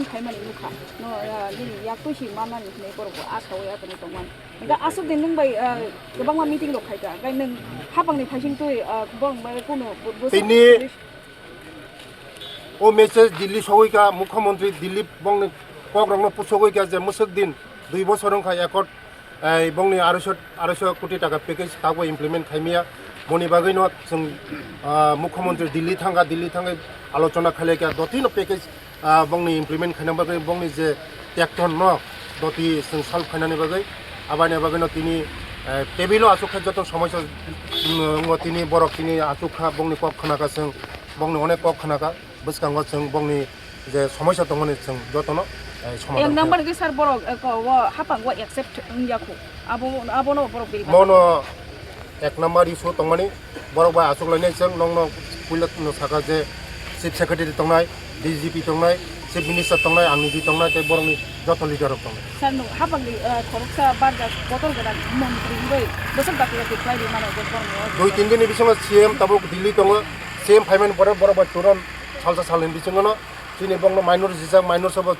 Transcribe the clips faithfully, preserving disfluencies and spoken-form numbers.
khaimani nukha. No, ah, nini yak twi si manmani hinwi borok bo asaui atoni tongmani. Hingkhe aswk din nwng bai, ah, kwbangma meeting rok khaikha. Hingkhe nwng hapangni phaising twi, ah, borok bai kuno bo-, bo-, Tini o message Delhi sogwi kha, Mukhyamantri Delhi bongni kokrokno pusogwi kha je mwswk din dui bosor wngkha accord Ei bongni aroiso, aroiso koti taka package tabuk implement khaimaya. Boni bagwino chwng, ah, Mukhyamantri Delhi thangkha, Delhi thangwi alochona khailaikha, dotino package, ah, bongni implement khaina bagwi bongni je tekton no doti chwng solve khainani bagwi, abani bagwino tini, eh, table o achuk kha joto somosa, mm, wngwi tini borok tini achuk kha, bongni kok khna kha chwng, bongni onek kok khna kha. Bwskango chwng bongni je somosa tongmani chwng jotono, eh, somadhan Ek number khe. Khe sir borok, eh, ko, o hapang o accept wngya khu. Abo, abono borok biri Bono ek number issue tongmani borok bai achuk lainai chwng nokno puila no saka je Chief Secretary tongnai, D G P tongnai, Chief Minister tongnai, ang niji tongnai tei borokni joto leader rok tongnai. Sir no hapang di, eh, khoroksa barja kotor gwnang montri wngwi bwswk dakti dakti khlai di mano je borokno. Dui tin din ni bisingo C M tabuk Delhi tongo, C M phaimani pore borok bai turon Salsa salni bisingono chini bongno minor rijak, minor sabo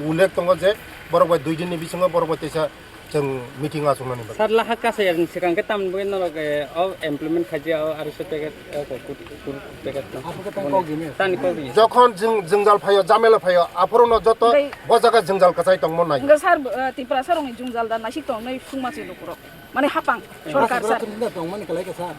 ullek tongo je borok bai dui din ni bisingo borok bai teisa chwng meeting achuknani bagwi. Sir, laha kasa yarni swkang khe tamni bagwi norok, eh, o implement khaijak o aroiso packet, o kut-, kut-, packet no? Aswk khe tang kok dini. Tani kok dini. Jokhon jwng-, jwngjal phaio, jamela phaio, aphuru no joto Tei bo jaga jwngjal kwchai tongmo nai. Hwnkhe sir, eh, Tripura sir rokni jwngjal da naisik tongnai sungma se lukurok. Mane hapang, sorkar, sir.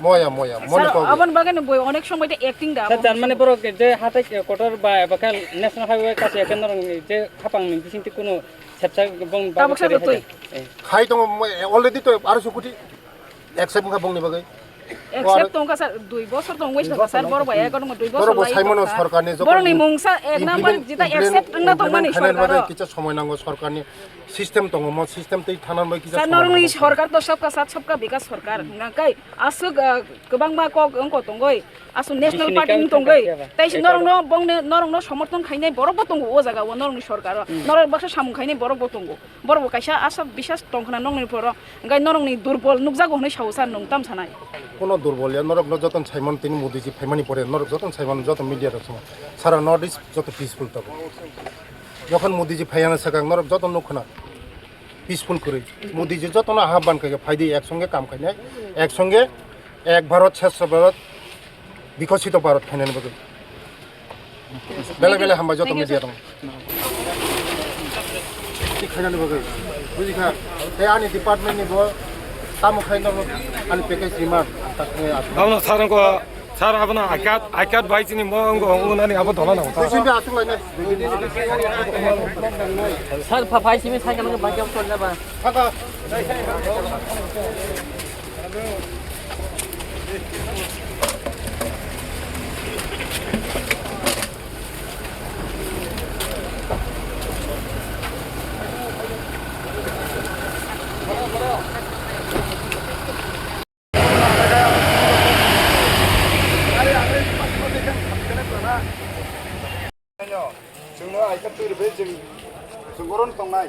Moya, moya, mone kok. Aboni bagwi no boi onek somoi de acting da. Sir, abo jar mane borok je hatai kotor ba, ba khe national highway kasa ya khe norok je hapang ni bising ti kuno sepsa bong Tabuk babo sir kere twi. Hai. Eh. Khai tongo, moya, already to aroiso koti accept wngkha bongni bagwi. Accept tongkha sir, dui bosor tong waste wngkha sir, borok bai ekor dui bosor lai tongkha. Borok bo saimano sorkarni jokhon borokni mungsa ek number implement, jeta implement, accept wngna tongmani implement khainani bagwi sorkaro. Kisa somoi nango sorkarni. System tongo, mo system tei thanani bai kisa Sir, samung norokni tongo. Sorkar to sabka saath sabka bikas sorkar. Hwnka kai aswk, ah, kwbangma kok wngko tongoi, aswk national party wng tongoi. Tei se norokno bongni, norokno somorthon khainai borok bo tongo o jaga o, norokni sorkar o. Hmm. Norok baksa samung khainai borok bo tongo. Borok bo kaisa aswk bisas tongkhna nokni poro. Hwnka norokni durbol nukjago hwnwi sao sir, nwng tam sanai. Kono durbol ya, norokno joton saimano tini Modi ji phaimani pore, norok joton saimano joto media rok sama. Sara North East joto peaceful tongo. Jokhon Modi ji phaiyana sakang norok joto nuk khna. Peaceful kwrwi. Modi ji jotono ahban khaikha, phaidi ek songe kam khainai, ek songe ek Bharat Shreshtha Bharat Bikasito Bharat khainani bagwi. Belai belai hambai joto media rok. Thank you, sir. Khainani bagwi. Bujikha, tei ani department ni bo tamo khaino ani package rima. Abono sir ko Sir, abono I card, I card bai chini mo wngkha, wngkha nani abo dola nango. Sir. Sir, pha-, phai simi cycle khe bike khe choli jaba. Chwngno aika twi rwbai chwng, chwng boron tongnai.